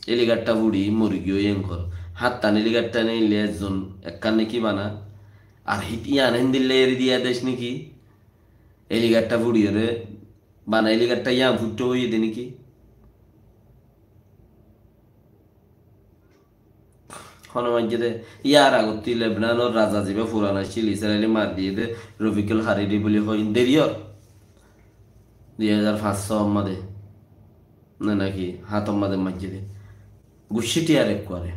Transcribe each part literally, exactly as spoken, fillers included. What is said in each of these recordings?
Eligatta furi morigiyói enkor. Háttani eligatta neille ezzon ekkán neki bana. Ar hit-, iyan héndilla eri diya dec neki? Eligatta furiyóre bana eligatta iyan fuitto óiye de neki? Hone maijje de, iyar agotti Lebnanor raza ziba furan accíl, Israile mari diye de, Rofikul Hariri buli hoi, deriyor. Dui házar fañs só ot made. Na naki, hátor made maijje de. Guccí tiyar ekkuare.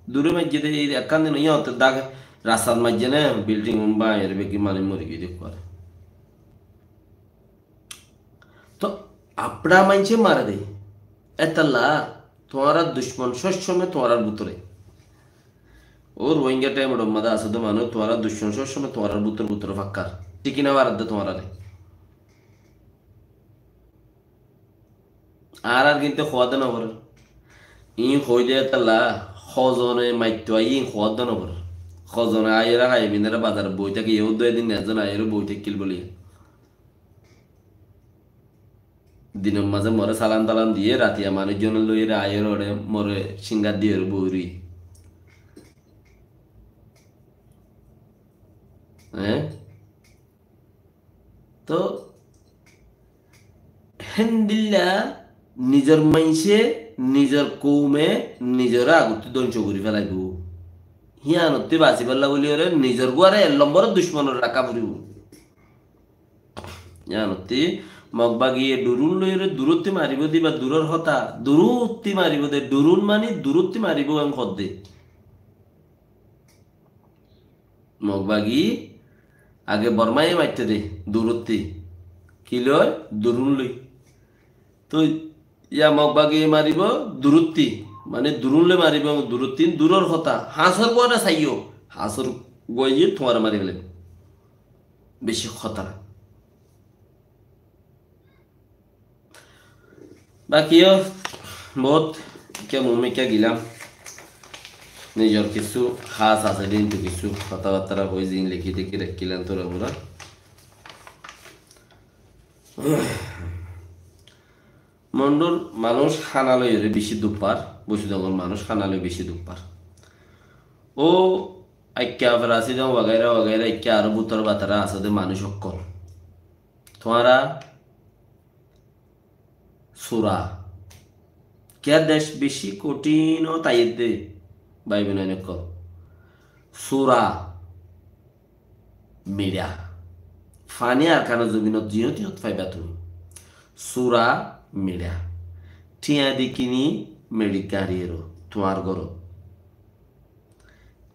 Dure maijje de, ei ekkán din iyot dage, rastat maijje ne, bilding un báñgiyore beki manuc mori giyé de ekkuare. To apna maincé mare de. Etalla tuáñrar ducmon sob somoi tuáñrar bútore. Ó Rohingya temedor maze asé de manuc, tuáñrar ducmon sob somoi tuáñrar bútore bútore fakkar. Thík ki na, marer de tuáñrare. Añárar kintu hoó de no forer. Iín hoói de etalla, hozone maitto aiyé iín hoó de no forer. Hozone aiyóre haiye binere bazarot boi táke, yó dui din ezzon aiyóre boi tákkil buli. Dinor maze more salam talam diye, ratiya manucjon loiyore aiyóre ore more singar diyore boi roi. Eé? To héndilla nizor maincé, nizor koume, nizore agottú dóngco gorí félaibo. Híyanottú basibálla buliyore nizor gúare ek lombor ducmonore raká foribo. Yanottí Mog bagiye durun loiyóre durottí maribó de, íba duror hotá, durottí maribó de, durun mani durottí maribó en hoó de. Mog bagi age Bormaye maitté de, durottí. Ki loi? Durun loi. Toi Iya Mog bagiye maribó durottí, mane durun loi maribó, durottí, duror hotá. Hañsor gúare saiyó, hañsor gúaye tuáñre mari félaibo. Beci hótara. Baki yó bout, ekká mui ekká gilam. Nizor kissú hás asé de, kintu kissú hotábattara hoi, ziín lekí dekí raikkilam tora mura. Mondur manúic hána loiyóre beci duk far, Bosidongor manúic hána loi beci duk far. Ó Akka, Frasidong wagaira wagaira, Akka aró bútor batara asé de manúic ókkol. Tuáñra sura. Kiyá dec beci kothin ot aiyér de, bái boinain ókkol. Sura. Miçá. Faní Arkanor zobinot ziyót tiyót faiba tuñí. Sura miçá. Thiañ di kini meçi gañri ero tuáñr górot.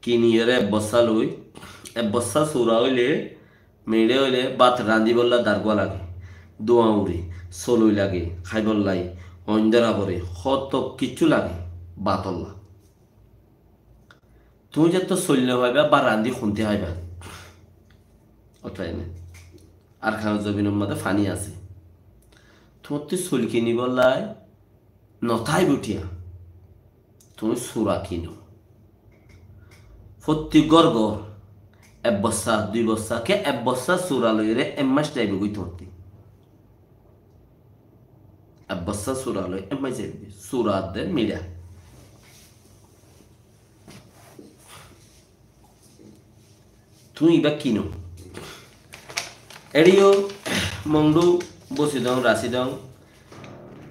Kiniyóre ek bossá loi, ek bossá sura óile, miçá óile bát rañdibólla dargúa lage, dúa uri, soloi lage, háibolla, oindóra fore, hoto kiccú lage, bátolla. Tuñí zettó soil no faiba, bát rañdi hontí háiba? Ótoi né? Arkanor zobinor mazé faní asé. Tuáñttú soil kinibólla no táibo thiañ. Tuñí sura kino. Fottí gór gór ek bossá, dui bossá, ke ek bossá sura loiyóre ek mac zaibo goi tuáñttú. Ek bossá sura loi ek mac zaibo goi. Sura de miçá. Tuñí ibá kino? Eçé yó Mongdu, Bosidong, Rasidong,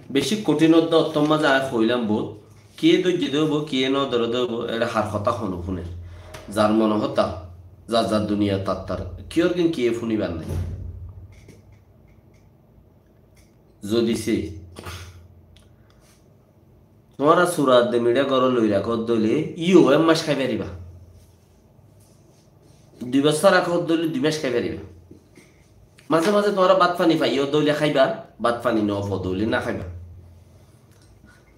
beci kothin ot de, ottór mazé añí hoilam bout. Kiyé dóijje de óibo, kiyé no dóre de óibo, eçé har hotá hone fúner. Zar mone hotá, zar zar duniya tar tar. Kiyór gin kiyé fúnibar nái. Zodi se tuáñra sura de miçá górot loi rakó de óile, yó ek mac hái fariba. Dui bossá rakó de óile dui mac hái fariba. Mazé mazé tuáñra bát faní faiyó de óile háiba, bát faní no fo de óile no háiba.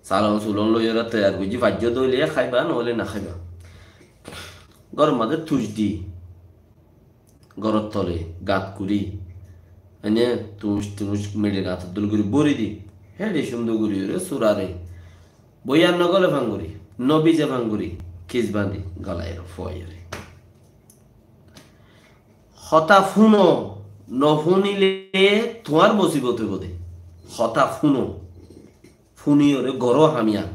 Salon sulon loiyóre toiyar goijjí faijjó de óile háiba, no óile no háiba. Góror mazé tuc di, góror tole gat kuri, ene tuc tuc meçir gator dol gori bori di, héçe cúndor gori ore surare boiyar no gole fangori, no bize fangori, kis bandi galaiyore fuaiyore. Hotá fúno, no fúnile tuáñr musibot óibo de. Hotá fúno, fúniyore goró hamiya.